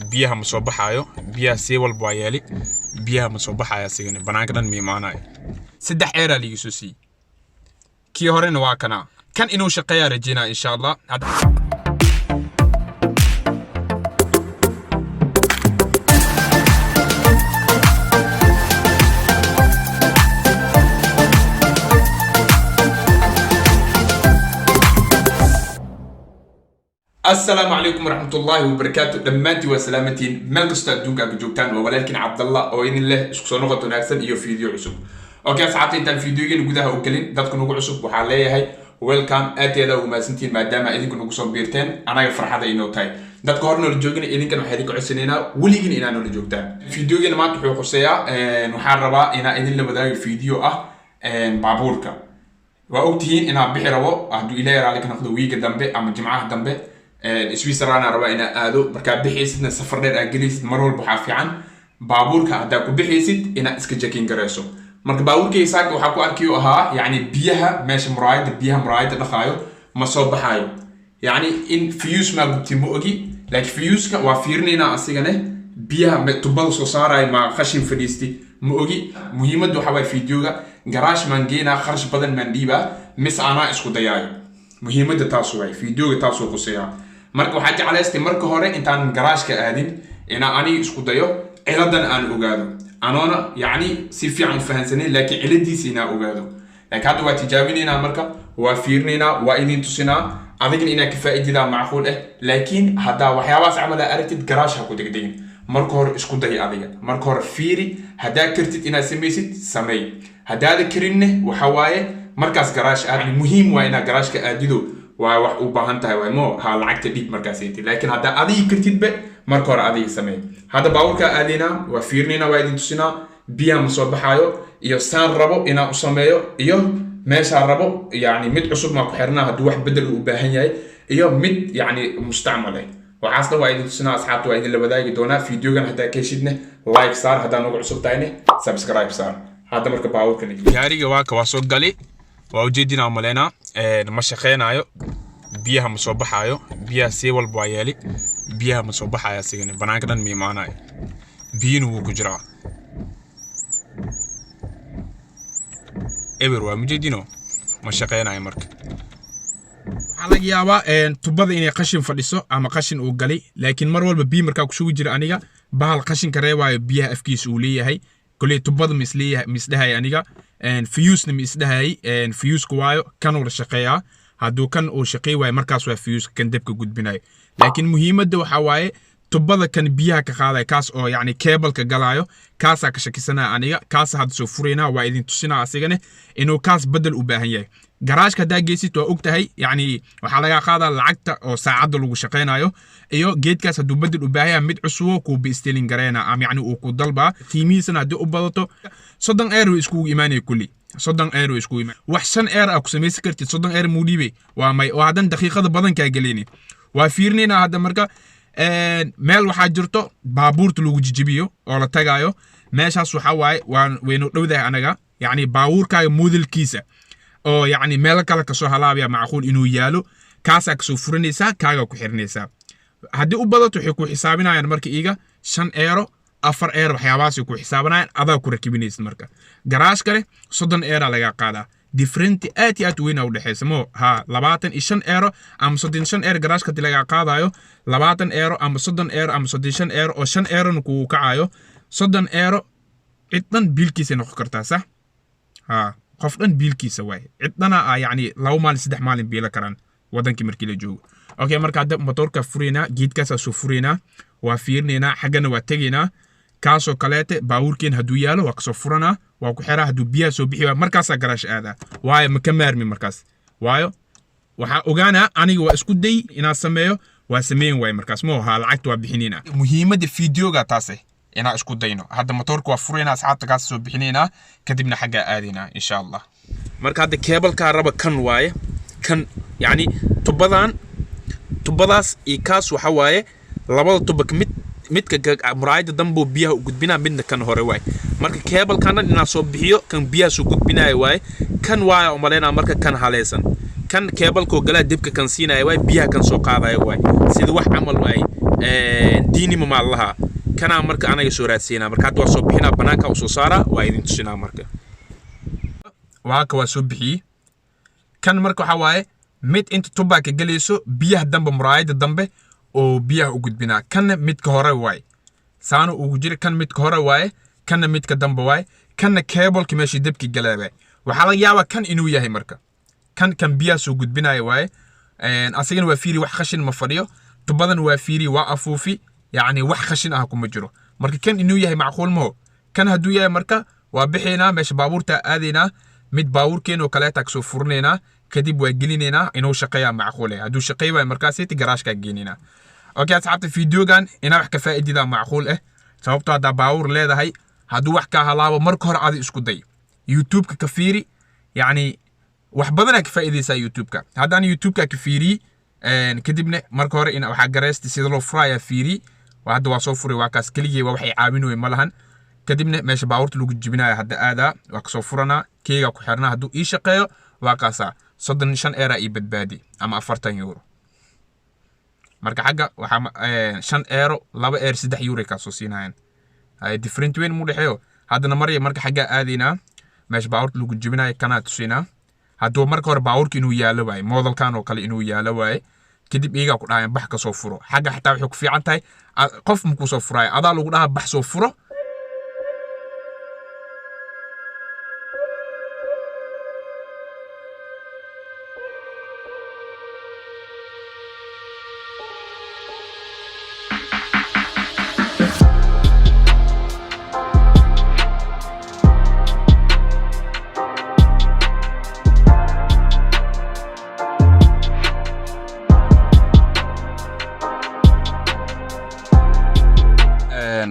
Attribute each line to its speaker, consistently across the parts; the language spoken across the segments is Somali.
Speaker 1: Biyaha ma soo baxaayo. Biyaha sii walba waa yeeli, biyaha ma soo baxaayo. Asigana banaanka dhan ma imaanayo. 3 eeraa liiga soo siiyey. Kii horena waa kanaa. Kan inuu shaqeeyaa rajeynaa, insha Allah. Asalaamu calaykum waraxmatullaahi wabarakaatu. Dhammaantiin waa salaamantiin meel kastoo adduunka aad joogtaan. Waa walaalkiin Cabdallah oo idin leh isku soo noqod wanaagsan iyo video cusub. Okay asxaabta, intaan videogeena gudaha u gelin, dadka nagu cusub waxaa leeyahay welcome. Aad iyo aad ugu mahadsantihiin maadaama idinku nagu soo biirteen. Anaga farxada inoo tahay. Dadka hor noola joogina, idinkan waxaa idinka codsanaynaa weligiin inaa noola joogtaan. Videogeena maanta wuxuu khuseeyaa, waxaan rabaa inaa idin la wadaago video ah baabuurka. Waa ogtihiin inaan bixi rabo, hadduu Ilaahay raalli ka noqdo, wiiga dambe ama Jimcaha dambe. Switzerland aan rabaa inaa aado. Markaa bixaysidna, safar dheer aa gelaysid, mar walba waxaa fiican baabuurka haddaa ku bixaysid inaad iska checking garayso. Marka baabuurkay saaka waxaa ku arkiyo ahaa, yacni, biyaha meesha muraayadda, biyaha muraayadda dhaqaayo ma soo baxaayo. Yacni in fuse maa gubtay ma ogi, laakiin fuse-ka waa fiirinaynaa. Asigane biyaha tubada soo saarayo ma qashin fadhiistay ma ogi. Muhiimadda waxaa waaya videoga: garaash maan geenaa, kharash badan maan dhiibaa, mise anaa isku dayaayo? Muhiimadda taasu waay, videoga taasuu quseeyaa. Marka waxaa jeclaystay marka hore intaan garaashka aadin inaan aniga isku dayo, ciladan aan ogaado, anoona yacni si fiican u fahansanayn, laakiin ciladiisa inaan ogaado. Laakiin hadda waa tijaabinaynaa, marka waa fiirinaynaa, waa idin tusinaa. Adigna inaad ka faa'iididaa macquul ah. Laakiin haddaa waxyaabahaas camal aa aragtid, garaash ha ku degdegin. Marka hore isku day adiga. Marka hore fiiri. Haddaa kartid inaad samaysid, sameey. Haddaada karinne, waxa waaye markaas garaash aad. Muhiim waa inaad garaashka aadido, waa wax u baahan tahay waay mo ha lacagta dhiib markaas aytid. Laakiin haddaa adiga kartidbe, marka hore adiga sameey. Hadda baabuurkaa aadaynaa, waa fiirinaynaa, waa idin tusinaa biyaha ma soo baxaayo iyo saan rabo inaan u sameeyo iyo meeshaa rabo. Yacni mid cusub maa ku xirnaa hadduu wax bedel uu u baahan yahay iyo mid yacni mustacmal ah. Waxaasna waa idin tusinaa asxaabta, waa idin la wadaagi doonaa videogan. Haddaa ka heshidne, like saar. Haddaa noogu cusub tahayne, subscribe saar. Hadda marka baabuurka gaariga waa ka waa soo gali, waa ujeedinaa maleynaa. Ma shaqeynaayo, biyaha ma soo baxaayo. Biyaha sii walba waa yeeli, biyaha ma soo baxaayo. Asigana banaanka dhan ma imaanayo, biyina wuu ku jiraa. Eber waa mujeedino, ma shaqeynayo. Marka waxaa laga yaabaa tubada inay qashin fadhiso ama qashin uu galay. Laakiin mar walba biyo markaa kushugi jira aniga, bahal qashinka reebaayo biyaha afkiisa uu leeyahay. Koley tubada ma isleeyahay, ma isdhahay aniga. Fuse-na ma isdhahay fuse-ka, waayo kanuu la shaqeeyaa. Hadduu kan uu shaqey waayo, markaas waa fuse-ka kan dabka gudbinayo. Laakiin muhiimadda waxaa waaye tubada kan biyaha ka qaadaya, kaas oo yacni cable-ka galaayo, kaasaa ka shakisanaya aniga. Kaasa hadda soo furaynaa, waa idin tusinaa asigane inuu kaas bedel u baahan yahay. Garaashka haddaa geysid, waa og tahay, yacni waxaa lagaa qaadaa lacagta oo saacadda lagu shaqaynayo. Iyo geedkaas hadduu bedel u baahan yahay, mid cusubo kuu bestelling gareena ama yacni uu ku dalbaa. Qiimihiisana haddii u badato, 30 euro iskugu imaanaya. Kulli 30 euro iskugu imaan. Wax 5 euro aa ku samaysan kartid, 30 euro muu dhiibay? Waa may. Oo haddan daqiiqada badan kaa geleyni. Waa fiirinaynaa hadda. Marka meel waxaa jirto baabuurta lagu jijibiyo oo la tagaayo. Meeshaas waxaa waaye waan waynu dhowdahay anaga. Yacni baabuurkaaga modelkiisa oo yacni meelo kale kasoo halaabaya macquul inuu yaalo. Kaasaa kasoo furanaysaa, kaagaa ku xiranaysaa. Haddii u badato, waxay ku xisaabinayaan marka iiga 5 euro, 4 euro, waxyaabahaasay ku xisaabanayaan. Adaa ku rakibinaysid. Marka garaash kale 30 euro lagaa qaadaa. Different aad iyo aad weyn u dhexeysa mo ha. 25 euro ama 35 euro garaashka hadii lagaa qaadayo, 20 euro ama 30 euro ama 35 euro oo 5 eurona kugu kacayo, 30 euro cid dhan biilkiisay noqon kartaa, sax? Ha, qof dhan biilkiisa waay. Cid dhana a yacni 2 maalin, 3 maalin biilo karaan wadankii markii la joogo. Okay, marka hadda motoorka furaynaa, geedkaasaa soo furaynaa, waa fiirinaynaa, xaggana waa tegaynaa. Kaasoo kaleete baabuurkeen hadduu yaalo, waa kasoo furanaa, waa ku xiraa. Hadduu biyaha soo bixi waayo, markaasaa garaash aadaa. Waayo ma ka maarmi markaas, waayo waxaa ogaanaa aniga waa isku day inaan sameeyo, waa sameyn waay. Markaas mo ha lacagta waa bixinaynaa. Muhiimadda videoga taase, inaan isku dayno. Hadda motoorka waa furaynaa asxaabta, kaas soo bixinaynaa, kadibna xaggaa aadaynaa, insha Allah. Marka hadda cable-kaa raba kan waaye. Kan yacni tubadan, tubadaas iyo kaas waxa waaye labada tuba. Mid midka muraayada danbuu biyaha u gudbinaa, midna kan hore waay. Marka cable-kan dhan inaan soo bixiyo, kan biyaha soo gudbinaya waaye. Kan waaya umalaynaa. Marka kan haleysan, kan cable-koo galaa dibka kan siinaya waay, biyaha kan soo qaadaya waay. Sida wax camal waay. Diinimo maa lahaa kanaa marka anaga soo raadsiinaa. Marka hadda waa soo bixinaa, banaanka u soo saaraa, waa idin tusinaa. Marka waa ka waa soo bixiyey kan. Marka waxaa waaye mid inta tubaa ka gelayso biyaha dambe, muraayada dambe oo biyaha u gudbinaa. Kanna midka hore waaye, saana ugu jira. Kan midka hore waaye, kanna midka dambe waaye, kanna cableka meeshii dabki galaya waaye. Waxaa laga yaabaa kan inuu yahay marka kan biyaha soo gudbinaya waaye. Asigana waa fiiri, wax khashin ma fadhiyo. Tubadan waa fiiri, waa afuufi, yacni wax khashin ah kuma jiro. Marka kan inuu yahay macquul maho. Kan hadduu yahay marka waa bixaynaa, meesha baabuurta aadaynaa, mid baabuurkeen oo kaleeta kasoo furinaynaa, kadib waa gelinaynaa. Inuu shaqeeyaa macquul eh. Hadduu shaqeey waayo markaasiti garaashkaa geenaynaa. Okay asxaabta, videogan inaa wax ka faa'iididaa macquul eh, sababtoo haddaa baabuur leedahay, hadduu wax kaa halaabo, marka hore adi isku day, YouTube-ka ka fiiri. Yacni wax badanaa ka faa'iidaysaa YouTube-ka. Haddaan YouTube-ka ka fiiriyey, kadibna marka hore in waxaa gareysta sida loo furayaa fiiri. Waa hadda waa soo furay, waa kaas. Keligii waa waxay caawin ma lahan. Kadibna meesha baabuurta lagu jibinayo hadda aadaa, waa kasoo furanaa, keegaa ku xirnaa. Hadduu ii shaqeeyo waa kaasaa, 35 eera ii badbaadi ama 40 euro. Marka xagga waxaa 5 eero, 2 eer, 3 euro kaa soo siinayaan. Hay different weyn mu dhexeeyo haddana marya. Marka xaggaa aadaynaa, meesha baabuurta lagu jibinayo kanaa tusinaa. Hadduu marka hore baabuurka inuu yaalo waaye, modelkan oo kale inuu yaalo waaye, kadib iyagaa ku dhahayan bax kasoo furo. Xagga xataa waxay ku fiican tahay qof makuu soo furaayo, adaa lagu dhahaa bax soo furo.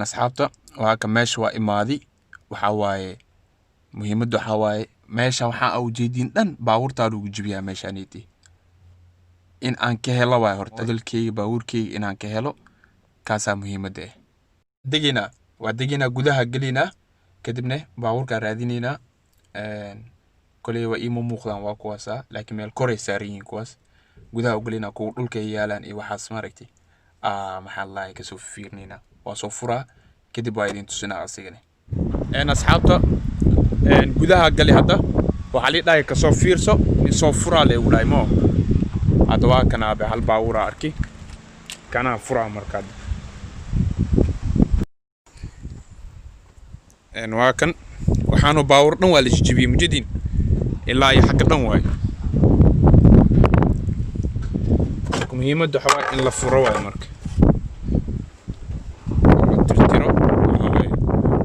Speaker 1: Asxaabta, waa ka meesha waa imaadi. Waxaa waaye muhiimadda, waxaa waaye meesha waxaa ujeediin dhan baabuurtaa lagu jibiyaa. Meeshaaniti in aan ka helo waay horta modelkeyga baabuurkeyga inaan ka helo, kaasaa muhiimadda ah. Degaynaa, waa degaynaa, gudaha gelaynaa, kadibna baabuurkaa raadinaynaa. Koley waa iima muuqdaan, waa kuwaasaa, laakiin meel koray saaran yihiin kuwaas. Gudaha u gelaynaa, kuwa dhulka ay yaalaan iyo waxaas maaragtay, maxaa lahay, kasoo fiirinaynaa. Waa soo furaa, kadib waa idin tusinaa asigana. Asxaabta, gudaha gali. Hadda waxaa lii dhahay kasoo fiirso, soo furaa leegu dhahay mo. Hadda waa kanaabe, hal baabuuraa arki, kanaa furaa. Markaad waa kan, waxaanu baabuur dhan waa la jijibiyey mujadiin ilaa iyo xagga dhan waayo. Marka muhiimadda waxaa waaye in la furo waayo, marka la tirtiro la habeeyo.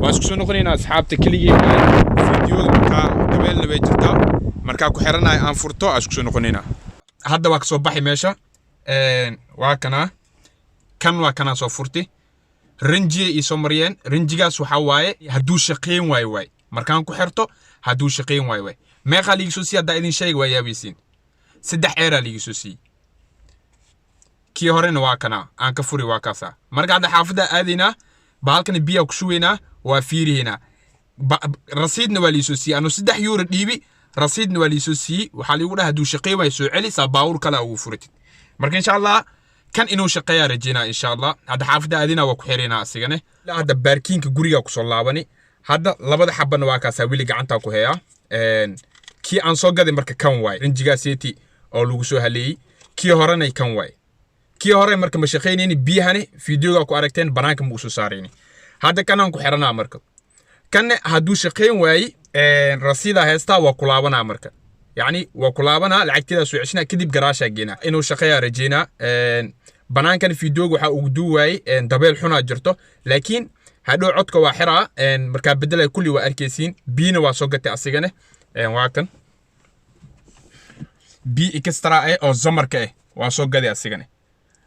Speaker 1: Waa isku soo noqonaynaa asxaabta. Keligii waaye fiidiyooda, markaa dabeelna way jirtaa, markaa ku xiranayo aan furto aa isku soo noqonaynaa. Hadda waa kasoo baxay meesha. Waa kanaa, kan waa kanaa soo furti. Rinjiya ii soo mariyeen. Rinjigaas waxaa waaye hadduu shaqeyn waayo waay, markaan ku xirto hadduu shaqeyn waayo waay. Meeqaa liiga soo siiyey? Haddaa idin sheega waa yaabaysiin. 3 eeraa liiga soo siiyey. Kii horena waa kanaa aan ka furi, waa kaasaa. Marka hadda xaafadda aadaynaa, bahalkana biyaa ku shubaynaa, waa fiirihaynaa. Rasiidna waa liisoo siiyey anuu 3 euro dhiibi. Rasiidna waa liisoo siiyey. Waxaa liigu dhaha hadduu shaqeyn waayo soo celi, saa baawur kale ugu furatid. Marka insha Allah kan inuu shaqeeyaa rajeynaa insha Allah. Hadda xaafadda aadinaa, waa ku xiraynaa asigane. Ilaa hadda baarkiinka gurigaa kusoo laabani. Hadda labada xabana waa kaasaa, weli gacantaa ku hayaa. Kii aan soo gaday marka kan waay, rinjigaaseti oo lagu soo haleeyey. Kii horena kan waay. Kii hore marka ma shaqaynayni, biyahani fiidiyoga ku aragteen banaanka ma usoo saarayni. Hadda kanaan ku xiranaa. Marka kanne hadduu shaqayn waayey, rasiidaa heystaa, waa ku laabanaa. Marka yacni waa ku laabanaa, lacagteedaa soo ceshanaa, kadib garaashaa geenaa. Inuu shaqeeyaa rajeynaa. Banaankan fiidiyooga waxaa ugu duu waayey dabeel xunaa jirto, laakiin hadhow codka waa xiraa. Markaa bedelaya kulli waa arkaysiin. Biyina waa soo gatay asigane. Waa kan biyo extra ah oo zamarka ah waa soo gaday asigane.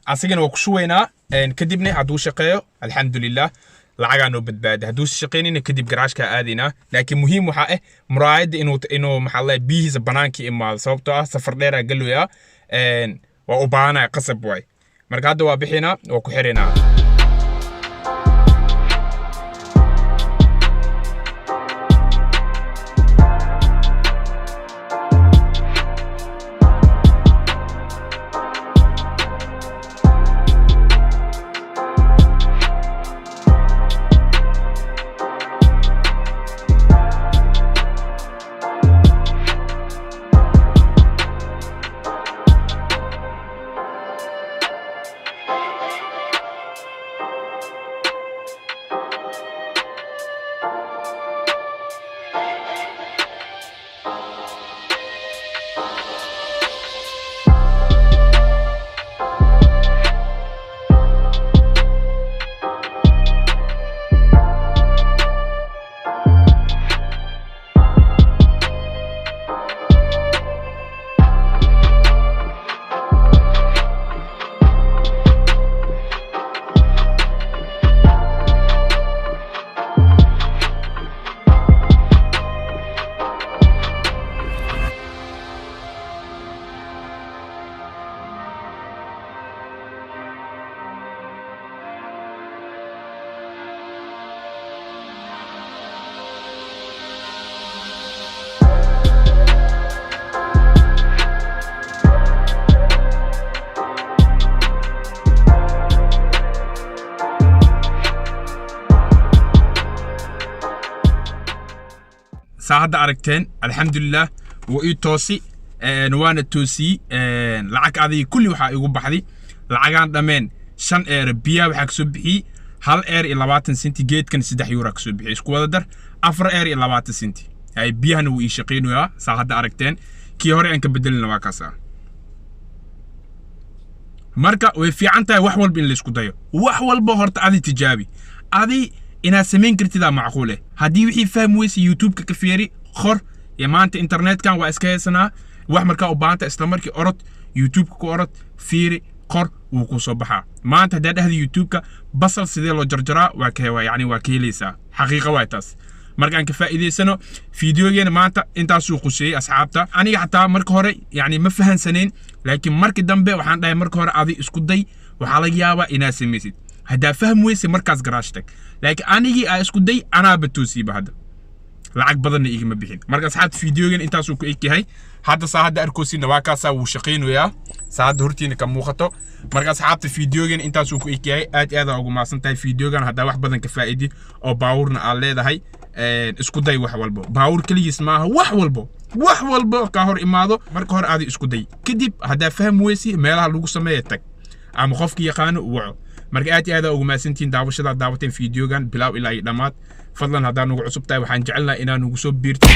Speaker 1: Asigana waa ku shubaynaa. Kadibna hadduu shaqeeyo alxamdulilah, lacagaa noo badbaadi. Hadduu shaqeynayna kadib garaashkaa aadaynaa. Laakiin muhiim waxaa ah muraayadda inuu maxaa la biyihiisa banaanka imaado, sababtoo ah safar dheeraa galoyaa, waa u baahanaya, qasab waay. Marka hadda waa bixinaa, waa ku xiraynaa. Saa hadda aragteen, alxamdulilah, wuu ii toosi, waana toosiyey. Lacag adiga kulli waxaa igu baxday lacagaan dhammeen 5 euro. Biyaha waxaa kasoo bixiyey 1 euro iyo 20 senti, geedkan 3 euro kasoo bixiyey. Isku wada dar 4 euro iyo 20 senti. Hay, biyahana wuu ii shaqaynayaa, saa hadda aragteen. Kii hore aan ka bedelina waa kaasaa. Marka way fiican tahay wax walba in laysku dayo. Wax walba horta adi tijaabi, adi inaad samayn kartidaa macquul eh. Haddii wixii fahmi weysa, YouTube-ka ka fiiri, qor. Iyo maanta internetkan waa iska haysanaa. Wax markaa u baahanta, isla markii orod YouTube-ka ku orod, fiiri, qor, wuu ku soo baxaa. Maanta haddaa dhahda YouTube-ka "basal sidee loo jarjaraa", waa ka yani waa ka helaysaa. Xaqiiqa waay taas. Marka aan ka faa'iidaysano. Fiidiyogeena maanta intaasuu quseeyey, asxaabta. Aniga xataa marka hore yani ma fahansanayn, laakiin markii dambe waxaan dhahay marka hore adi isku day, waxaa laga yaabaa inaad samaysid. Haddaa fahmi weyse, markaas garaash tag. Laakiin anigii aa isku day, anaaba toosiiba hadda, lacag badanna igama bixin. Marka asxaabta, fiidiyogan intaasuu ku eg yahay hadda. Saa hadda arkoosina, waa kaasaa, wuu shaqaynayaa, saa hadda hortiina ka muuqato. Marka asxaabta, fiidiyogan intaasuu ku eg yahay. Aad aad aa ugu mahadsan tahay fiidiyogan. Haddaa wax badan ka faa'idi oo baawurna aad leedahay, isku day wax walbo. Baawur keligiis maaha, wax walbo, wax walbo kaa hor imaado, marka hore aadi isku day. Kadib haddaa fahmi weysi, meelaha lagu sameeya tag ama qofki yaqaano u waco. Marka aad iyo aad aa ugu mahadsantihiin daawashada daawateen fiidiyogan bilaaw ilaa iyo dhammaad. Fadlan, haddaa nugu cusub tahay, waxaan jecelnahay inaa nugu soo biirto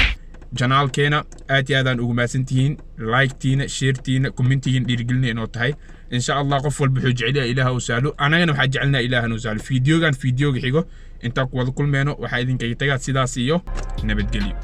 Speaker 1: channelkeena. Aad iyo aadaan ugu mahadsantihiin like-tiina, share-tiina, commentigiina. Dhiirigelina inoo tahay. Insha Allah, qof walba wuxuu jecel yahay Ilaah u sahlo, anagana waxaa jecelnaha Ilaah noo sahlo. Fiidiyogan fiidiyoga xigo intaan ku wada kulmeyno, waxaa idinkaga tagaa sidaas iyo nabadgelyo.